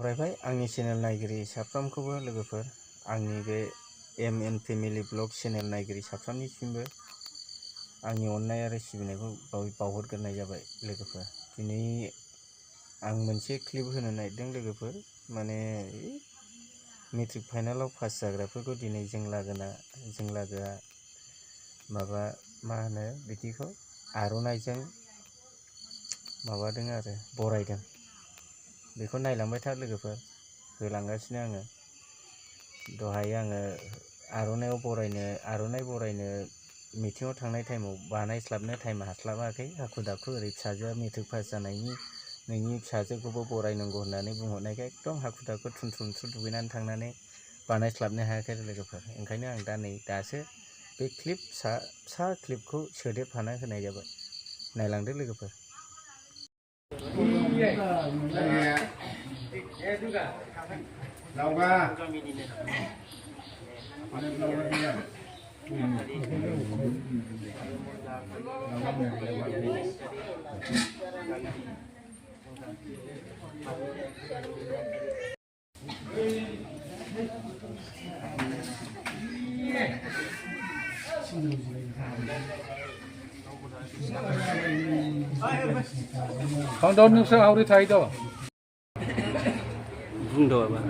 फरायबाय आंनि चेनेल नायगिरि साफ्रोमखौबो लोगोफोर आंनि बे एम फेमिलि ब्लग चेनेल नायगिरि साफ्रोमनिसिमबो आंनि अननाय आरो सिबिनायखौ बावहरग्रोनाय जाबाय लोगोफोर। दिनै आं मोनसे क्लिप होनो नागिरदों लोगोफोर, माने मेट्रिक फाइनालाव पास जाग्राफोरखौ दिनै जों लागोआ माबा मा होनो बिदिखौ आर'नाइजों माबादों आरो बरायदों। बेखौ नायलांबाय था लोगोफोर, होलांगासिनो आङो। दहाय आङो आर'नाइ बरायनो मिटिङाव थांनाय टाइमाव बानायस्लाबनो टाइम हास्लाबाखै, हाखु दाखु ओरै फिसाजोआ मेट्रिक पास जानायनि नोंनि फिसाजोखौबो बरायनांगौ होननानै बुंहरनायखाय एकदम हाखु दाखु थुनथ्रुन दुगैनानै थांनानै बानायस्लाबनो हायाखै लोगोफोर। ओंखायनो आं दा नै दासो बे क्लिप फिसा क्लिपखौ सोदेरफाना होनाय जाबाय, नायलांदो लोगोफोर। Countdown nusra auri thai do. Bundo apa?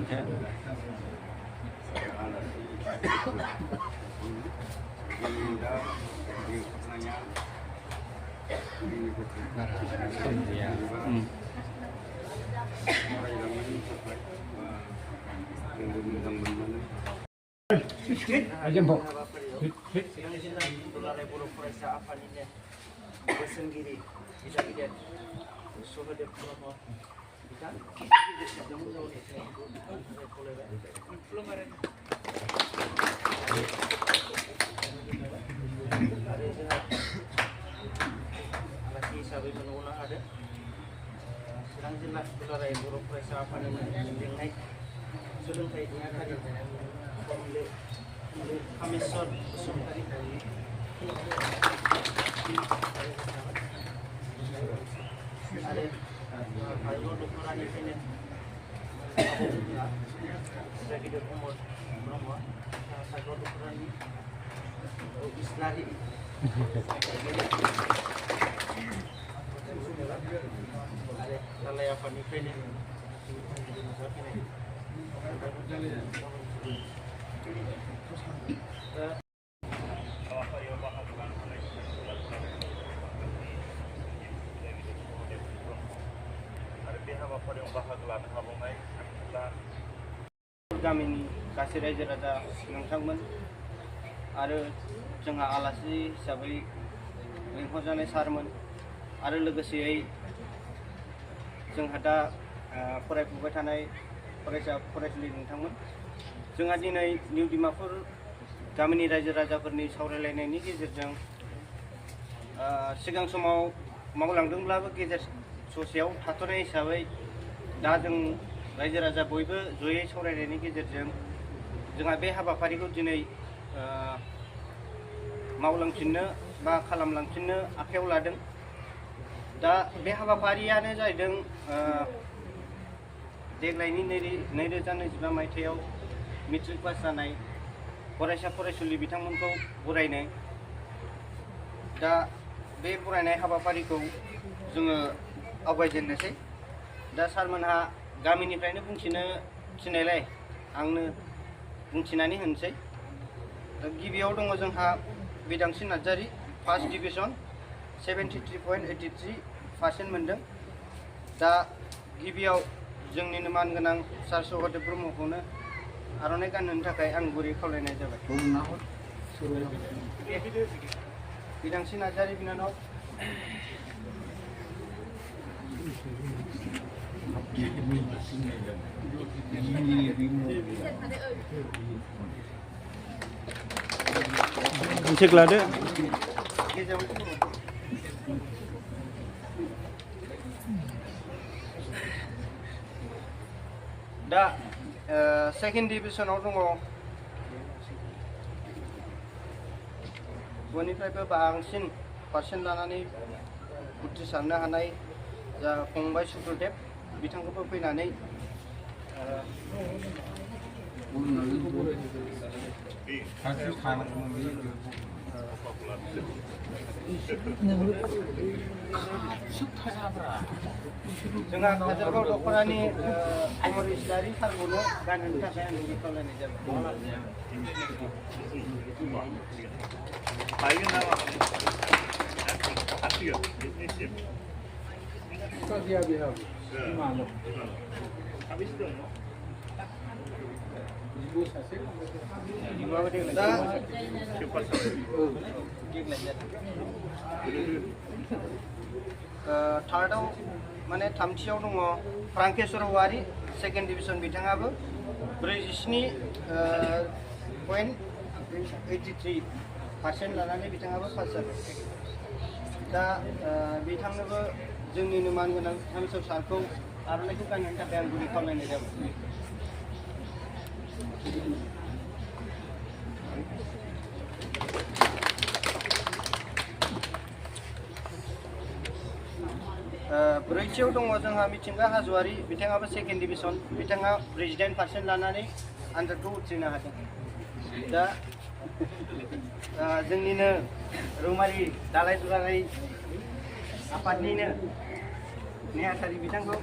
Chilang Jiल्ला दुलाराय बर' फरायसा आफादनि लेंनाय सोलोंथाइ नेहाथारि कामेस्वर बसुमतारी आरो भारत दख'रानिफ्रायनो गिदिर अमर ब्रह्म, सागर दख'रानि इस्लारि आरो दालाय आफादनिफ्रायनो गामिनि गासै रायजो राजा नोंथांमोन आरो जोंहा आलासि हिसाबै लिंहरजानाय सारमोन आरो लोगोसेयै जोंहा दा फरायफुबाय थानाय फरायसा फरायसुलि नोंथांमोन, जोंहा दिनै निउ डिमापुर गामिनि रायजो राजाफोरनि सावरायलायनायनि गेजेरजों सिगां समाव मावलांदोंब्लाबो गेजेर ससेयाव थाथ'नाय हिसाबै दा जों रायजो राजा बयबो जयै सावरायनायनि गेजेरजों जोंहा बे हाबाफारिखौ दिनै मावलांफिननो बा खालामलांफिननो आखायाव लादों। दा बे हाबाफारियानो जाहैदों देग्लायनि 2025 मायथाइयाव मेट्रिक पास जानाय फरायसा फरायसुलि बिथांमोनखौ बरायनाय। दा बे बरायनाय हाबाफारिखौ जोङो आवगायजेननोसै। दा सारमोनहा गामिनिफ्रायनो बुंथिनो थिननायलाय आंनो बुंथिनानै होनोसै। गिबियाव दङ जोंहा बिदांस्रि नार्जारि, फार्स्ट डिभिजन 73.83% मोनदों। दा गिबियाव जोंनिनो मानगोनां सार सहदेब ब्रह्मखौनो आर'नाइ गानहोनो थाखाय आं गुरै खावलायनाय जाबाय। बिदांस्रि नार्जारि बिनानाव। चेक लादो। दा सेकेन्ड डिभिजनाव दङ बयनिफ्रायबो बांसिन पारसेन्ट लानानै उथ्रिसारनो हानाय जा फंबाय सुकुरदेब, बिथांखौबो फैनानै जोंहा काजलगाव दख'नानि अमर इस्लारि सारखौनो गानहोनो थाखाय आं रेडि खालामनाय थार्डआव माने थामथियाव दङ फ्रांकेश्वर औवारि सेकेन्ड डिभिजन बिथाङाबो 47.83% लानानै बिथाङाबो पास जादों। दा बिथांनोबो जोंनिनो मानगोनां थामसौ सारखौ आर'नाइखौ गानहोनो थाखाय आं गुरै खावलायनाय जाबाय। ब्रैथियाव दङ जोंहा मिथिंगा हाज'वारि बिथाङाबो सेकेन्ड डिभिजन बिथाङा 49% लानानै आनजादखौ उथ्रिनो हादों। दा जोंनिनो रौमारि दालाय दुलाराय आफादनिनो नेहाथारि बिथांखौ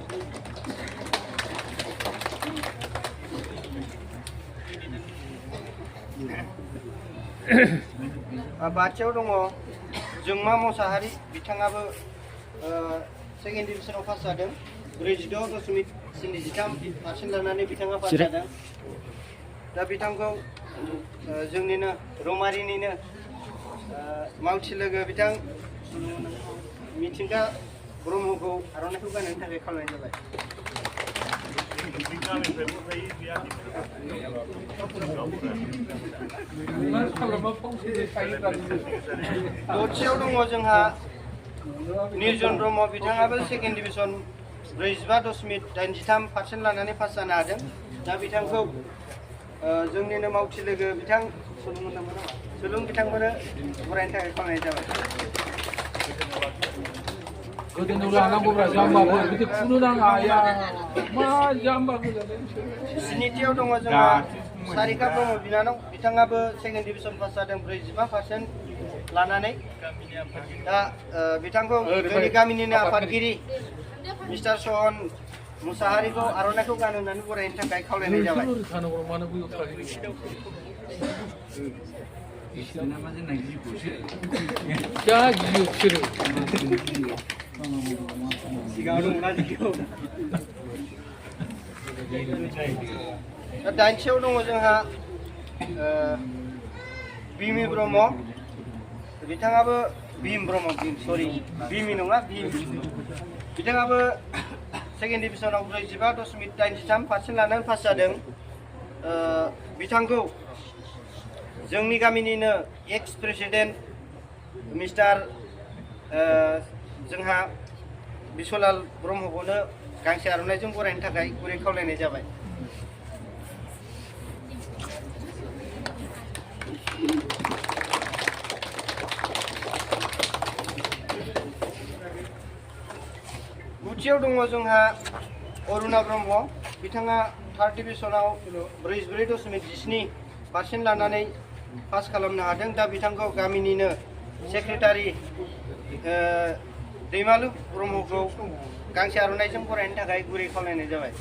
बाथियाव दङ जोंमा मोसाहारि बिथाङाबो सेकेन्ड डिभिजनाव पास जादों 46.93% लानानै बिथाङा पास जादों। दा बिथांखौ जोंनिनो रौमारिनिनो मावथि लोगो बिथां मिथिंगा ब्रह्मखौ आर'नाइखौ गानहोनो थाखाय खावलायनाय जाबाय। दथियाव दङ जोंहा निर्जन ब्रह्म बिथाङाबो सेकेन्ड डिभिजन 45.83% लानानै पास जानो हादों। दा बिथांखौ जोंनिनो मावथि लोगो बिथां सुलुं बिथांमोननो बरायनो थाखाय खावलायनाय जाबाय। गोदोनायाव लानांगौब्रा जाम्बाफोर बिदि खुनो नाङा या मा जाम्बा गोजालै। स्निथियाव दङ जोंहा सारिका ब्रह्म बिनानाव बिथाङाबो सेकेन्ड डिभिजन पास जादों 45% लानानै। दा बिथांखौ जोंनि गामिनिनो आफादगिरि मिस्टार सहन मुसाहारिखौ आर'नाइखौ गानहोनानै बरायनो थाखाय खावलायनाय जाबाय। दा दाइनथियाव दङ जोंहा बिमि ब्रह्म बिथाङाबो भीम ब्रह्म सरि बिमि नङा भीम बिथाङाबो सेकेन्ड डिभिजनाव 45.83% लानानै पास जादों। बिथांखौ जोंनि गामिनिनो एक्स प्रेसिडेन्ट मिस्टार जोंहा बिश्वलाल ब्रह्मखौनो गांसे आर'नाइजों बरायनो थाखाय गुरै खावलायनाय जाबाय। गुथियाव दङ जोंहा अरुणा ब्रह्म बिथाङा थार्ड डिभिजनाव 44.17% लानानै पास खालामनो हादों। दा बिथांखौ गामिनिनो सेक्रेटारि दैमालु ब्रह्मखौ गांसे आर'नाइजों बरायनो थाखाय गुरै खावलायनाय जाबाय।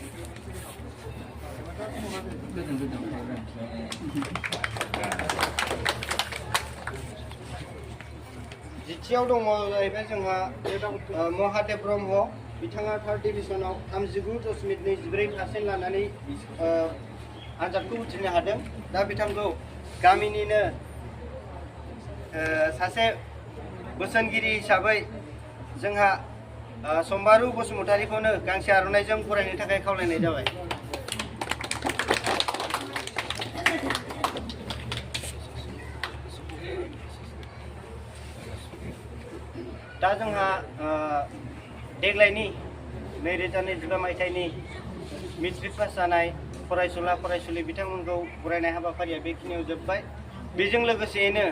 जिथियाव दङ जाहैबाय जोंहा महादेव ब्रह्म बिथाङा थार्ड डिभिजनाव 39.24% लानानै आनजादखौ उथ्रिनो हादों। दा बिथांखौ गामिनिनो सासे बोसोनगिरि हिसाबै जोंहा सम्बारु बसुमतारिखौनो गांसे आर'नाइजों बरायनो थाखाय खावलायनाय जाबाय। दा जोंहा देग्लायनि 2025 मायथाइनि मेट्रिक पास जानाय फरायसुला फरायसुलि बिथांमोनखौ बरायनाय हाबाफारिया बेखिनियाव जोब्बाय। बेजों लोगोसेयैनो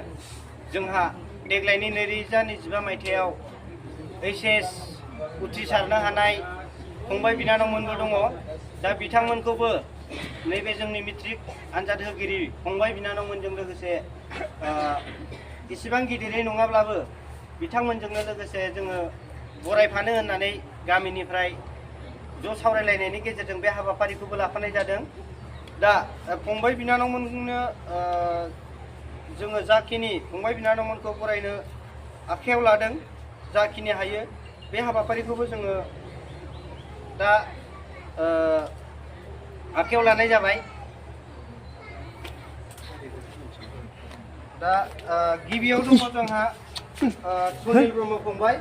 जोंहा देग्लायनि 2025 मायथाइयाव HSS उथ्रिसारनो हानाय फंबाय बिनानावमोनबो दङ। दा बिथांमोनखौबो नैबे जोंनि मेट्रिक आनजाद होगिरि फंबाय बिनानावमोनजों लोगोसे इसिबां गिदिरै नङाब्लाबो बिथांमोनजोंनो लोगोसे जोङो बरायफानो होननानै गामिनिफ्राय ज' सावरायलायनायनि गेजेरजों बे हाबाफारिखौबो लाफानाय जादों। दा फंबाय बिनानावमोननो जोङो जाखिनि फंबाय बिनानावमोनखौ बरायनो आखायाव लादों, जाखिनि हायो बे हाबाफारिखौबो जोङो दा आखायाव लानाय जाबाय। दा गिबियाव दङ जोंहा सुनिल ब्रह्म फंबाय।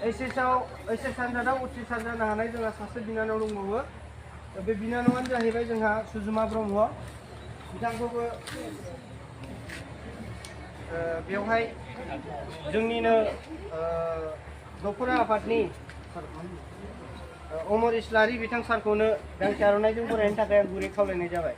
एस आनजादाव उथ्रिसार जानो हानाय जोंहा सासे बिनानाव दंबावो। बे बिनानावानो जाहैबाय जोंहा सुजुमा ब्रह्म। बिथांखौबो बेवहाय जोंनिनो दख'रा आफादनि अमर इस्लारि बिथां सारखौनो गांसे आर'नाइजों बरायनो थाखाय आं गुरै खावलायनाय जाबाय।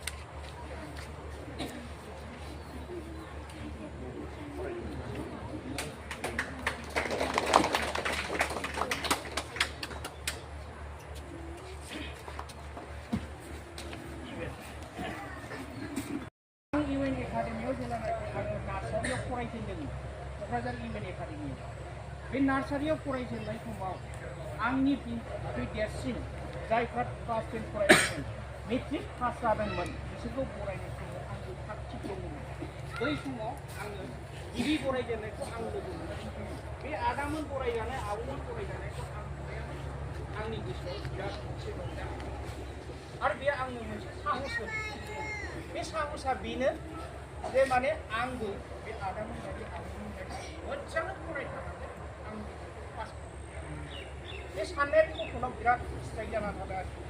इउएन एकाडेमियाव जेब्लानाखि आङो नार्सारियाव फरायजेनदोंमोन, क'क्राझार इउएन एकाडेमियाव बे नार्सारियाव फरायजेननाय समाव आंनि देरसिन जायफ्रा क्लास 10 फरायदोंमोन, मेट्रिक पास जादोंमोन, बिसोरखौ बरायनाय समाव आंबो थाग थिग दंमोन। बै समाव आङो गिबि बरायजेननायखौ आं लोगो मोनदों। बे आदामोन बरायजानाय, आब'मोन बरायजानायखौ आं नुनायानो आंनि गोसोआव बिराद मोनसे रंजानाय आरो बे आंनो मोनसे साहस होदों। बे साहसआ बेनो जे माने आंबो बे आदामोन बायदि आब'मोन बायदि मोजाङै फरायथारनानै आं पास खालामो। बे साननाया गथ'नाव बिराद स्ट्राइक जानानै थादों आरोखि।